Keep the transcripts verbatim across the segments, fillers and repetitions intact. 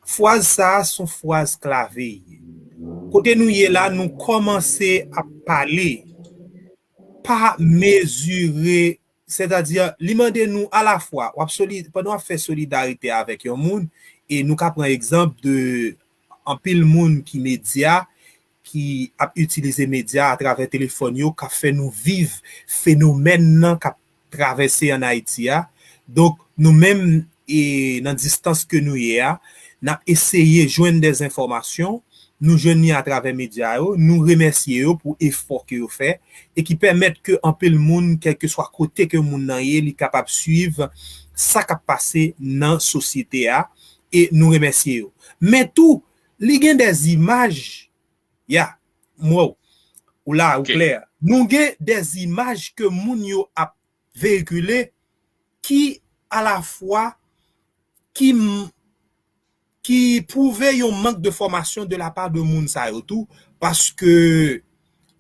Fraz sa a se yon fraz klave. Kote nou ye la, nou kòmanse ap pale, pa mezire, sètadi, li mande nou alafwa, w ap soli, pandan w ap fè solidarite avèk yon moun, e nou ka pran egzanp de anpil moun ki medya, ki ap itilize medya atravè telefòn yo, k ap fè nou viv fenomèn nan k ap travèse ann Ayiti a. Donk, nou menm, e nan distans ke nou ye a, n ap eseye jwenn de enfòmasyon, nou jwenn li atravè medya yo, nou remèsye yo pou efò ke yo fè, e ki pèmèt ke anpil moun, kèlkeswa kote ke moun nan ye, li kapab swiv sa k ap pase nan sosyete a, e nou remèsye yo. Men tou, li gen de imaj, ya, m wè w, ou la, ou klè. Nou gen de imaj ke moun yo ap veyikile ki alafwa, ki, ki pwouve yon mank de fòmasyon de la pa de moun sa yo tou, paske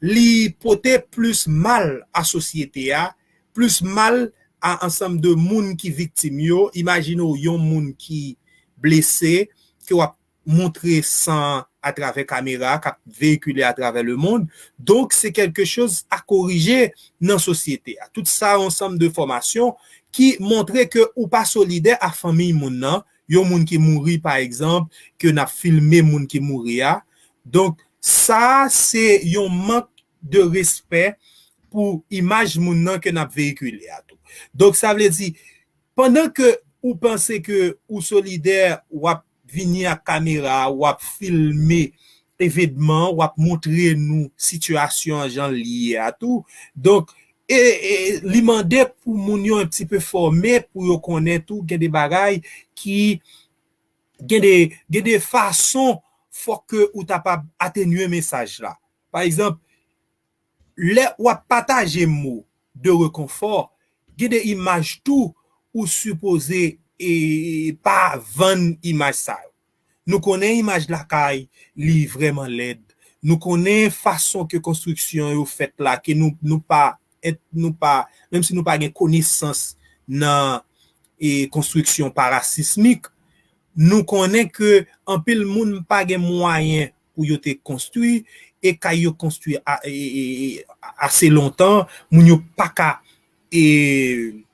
li pote plis mal a sosyete a, plis mal a ansanm de moun ki viktim yo. Imajine w yon moun ki blese, ke w ap montre san atravè kamera k ap veyikile atravè lemonn. Donk, se kèlke choz a korije nan sosyete a. Tout sa, yon ansanm de fòmasyon ki montre ke ou pa solidè a fanmiy moun nan, yon moun ki mouri, pa egzanp, ke n ap filme moun ki mouri a. Donk, sa, se yon mank de respè pou imaj moun nan ke n ap veyikile a tou. Donk, sa vle di, pandan ke ou panse ke ou solidè, w ap vini ak kamera, w ap filme evenman, w ap montre nou sitiyasyon an jan l ye a tou. Donk, e, e, li mande pou moun yo un petit peu fòme, pou yo konnen tou, gen de bagay ki, gen de, gen de fason fòk ke ou ta pa atenye mesaj la. Pa egzanp, lè w ap pataje mo de rekonfò, gen de imaj tou ou sipoze, e, pa vann imaj sa yo. Nou konnen imaj lakay, li vrèman lèd. Nou konnen fason ke konstriksyon yo fèt la, ke nou, nou pa, nou pa, menm si nou pa gen konesans nan, e, konstriksyon parasismik, nou konnen ke anpil moun pa gen mwayen pou yo te konstwi, e kay yo konstwi a, e, e, e, ase lontan, moun yo pa ka, e,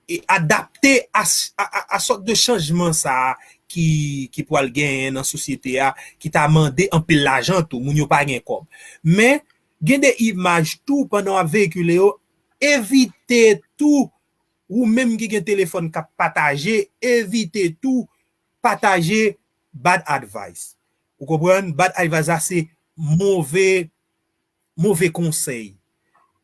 e adapte a, a, a, a sòt de chanjman sa a ki, ki pral genyen nan sosyete a, ki ta mande anpil lajan tou, moun yo pa gen kòb. Men, gen de imaj tou, pandan w ap veyikile yo, evite tou, ou menm ki gen telefòn k ap pataje, evite tou pataje bad advice. Ou konprann? Bad advice la se move, move konsèy.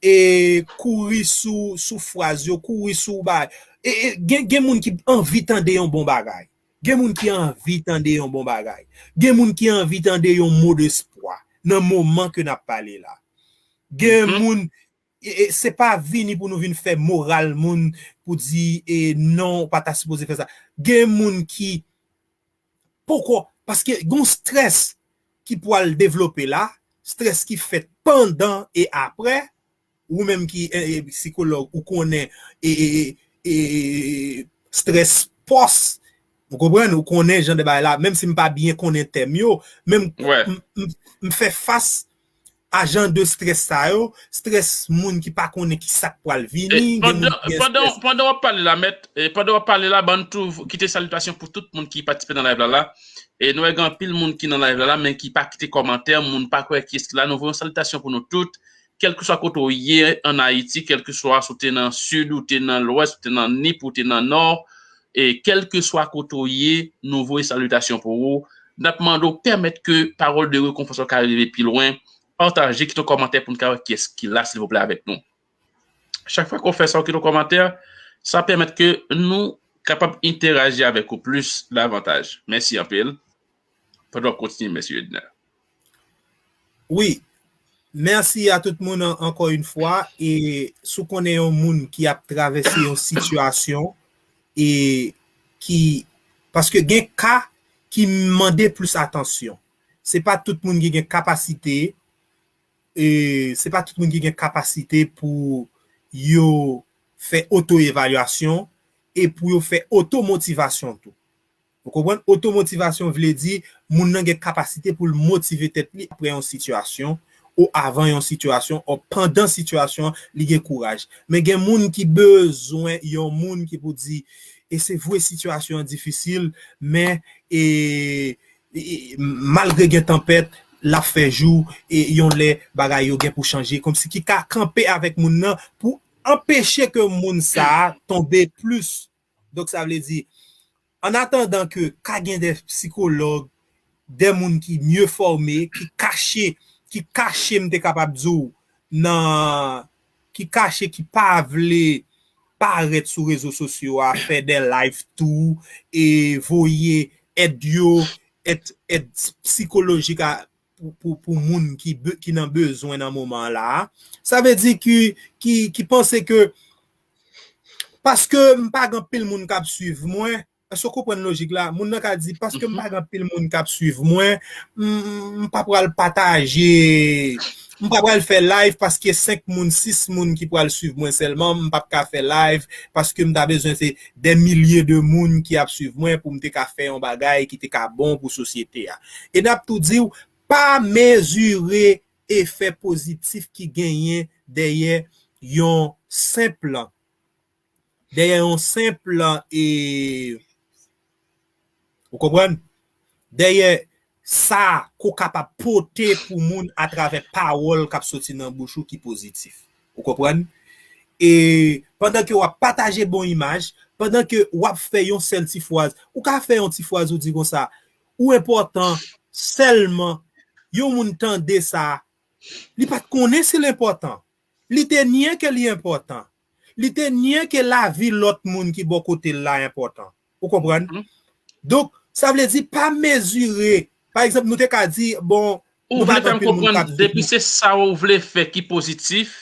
E kouri sou, sou fraz yo, kouri sou bagay. E, e gen, gen moun ki anvi tande yon bon bagay. Gen moun ki anvi tande yon bon bagay. Gen moun ki anvi tande yon mo despwa nan moman ke n ap pale la. Gen moun, e, e, se pa vini pou nou vin fè moral moun pou di, e, non, ou pa ta sipoze fè sa. Gen moun ki poko, paske gon strès ki pral devlope la, strès ki fèt pandan e aprè, ou menm ki, e, e, sikològ, ou konnen, e, e, e, e, strès pòs, ou konprann, ou konnen jan de bagay la, menm si m pa byen konnen tèm yo, men m, m, m, m fè fas a jan de strès sa yo, strès moun ki pa konnen ki sa k pral vini, gen moun ki gen strès. Pandan, pandan w ap pale la, mèt, e, pandan w ap pale la, ban n tou kite salitasyon pou tout moun ki patisipe nan live la la. E nou wè gen anpil moun ki nan live la la, men ki pa kite kòmantè, moun pa kwè kiyès ki la. Nou voye yon salitasyon pou nou tout, kèlkeswa kote w ye ann Ayiti, kèlkeswa si w te nan Sid, ou te nan Lwès, ou te nan Nip, ou te nan Nò, e kèlkeswa kote w ye, nou voye salitasyon pou ou. N ap mande w pèmèt ke pawòl de rekonfò sa yo ka rive pi lwen. Pataje, kite yon kòmantè pou n ka wè kiyès ki la, silvouplè, avèk nou. Chak fwa ke w fè sa, w kite yon kòmantè, sa pèmèt ke nou kapab entèraji avèk ou plis davantaj. Mèsi anpil. Pandan w ap kontinye, mèsi Edner. Wi. Mèsi a tout moun an-, ankò yon fwa. E si w konnen yon moun ki ap travèse yon sitiyasyon e ki, paske gen ka ki mande plis atansyon. Se pa tout moun ki gen kapasite, e se pa tout moun ki gen kapasite pou yo fè oto-evalyasyon e pou yo fè oto-motivasyon tou. Ou konprann? Otomotivasyon vle di moun nan gen kapasite pou l motive tèt li apre yon sitiyasyon, ou avan yon sitiyasyon, ou pandan sitiyasyon an, li gen kouraj. Men gen moun ki bezwen yon moun ki pou di, e se vre sitiyasyon an difisil, men e, e, malgre gen tanpèt, l ap fè jou, e yon lè bagay yo gen pou chanje, kòmsi ki ka kanpe avèk moun nan pou anpeche ke moun sa a tonbe plis. Donk, sa vle di, an atandan ke ka gen de sikològ, de moun ki mye fòme, ki kache, ki kache, m te kapab di w, nan, ki kache, ki pa vle parèt sou rezo sosyo a, fè de live tou, e voye èd yo, èd, èd sikolojik a, pou, pou, pou moun ki, be- ki nan bezwen nan moman an la a. Sa vle di ki, ki, ki panse ke paske m pa gen anpil moun k ap swiv mwen, èske w konprann lojik la? Moun nan ka di, paske m pa gen anpil moun k ap swiv mwen, m, m pa pral pataje, m pa pral fè live paske senk moun, sis moun ki pral swiv mwen sèlman, m p ap ka fè live paske m ta bezwen se de milye de moun ki ap swiv mwen pou m te ka fè yon bagay ki te ka bon pou sosyete a. E n ap tou di w, pa mezire efè pozitif ki genyen dèyè yon senp, dèyè yon senp, e, ou konprann? Dèyè sa ke w kapab pote pou moun atravè pawòl k ap soti nan bouch ou ki pozitif. Ou konprann? E pandan ke w ap pataje bon imaj, pandan ke w ap fè yon sèl ti fraz, ou ka fè yon ti fraz ou di konsa, ou enpòtan, sèlman yon moun tande sa, li pa t konnen si l enpòtan. Li te nye ke li enpòtan. Li te nye ke lavi lòt moun ki bò kote l la enpòtan. Ou konprann? Donk, sa vle di pa mezire. Pa egzanp, nou te ka di, bon, nou pa gen anpil moun k ap swiv nou. Ou vle fè m konprann, depi se sa ou vle fè ki pozitif,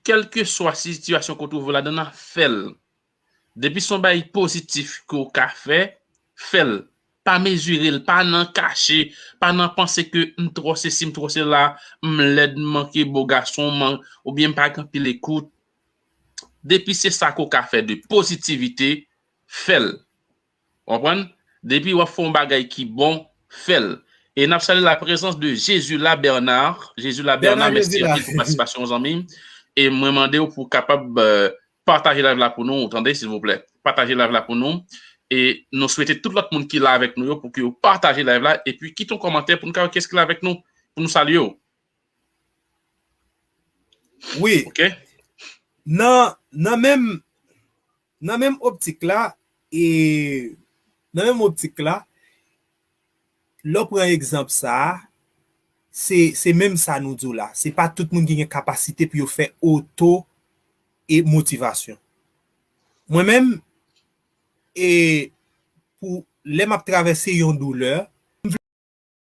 kèlkeswa sitiyasyon kote ou vle ladan nan, fè l. Depi se yon bagay pozitif ke w ka fè, fè l. Pa mezire l, pa nan kache, pa nan panse ke m twò sesi, m twò sela, m lèd, m manke bo gason, m, oubyen m pa gen anpil ekout. Depi se sa ke w ka fè de pozitivite, fè l. Ou konprann? Depi w ap fè yon bagay ki bon, fè l. E n ap salye la prezans de Jezila Bernard. Jezila Bernard, mèsi anpil pou patisipasyon w, zanmi m. E mwen mande w pou w kapab, euh, pataje live la pou nou, ou tande, silvouplè. Pataje live la pou nou. E nou swete tout lòt moun ki la avèk nou yo pou ke yo pataje live la. Epi kite yon kòmantè pou nou ka wè kiyès ki la avèk nou, pou nou salye yo. Wi. Ok. Nan, nan menm, nan menm optik la, e nan menm optik la, lè w pran egzanp sa a, se, se menm sa nou di w la. Se pa tout moun ki gen kapasite pou yo fè oto e motivasyon. Mwen menm, e pou lè m ap travèse yon doulè,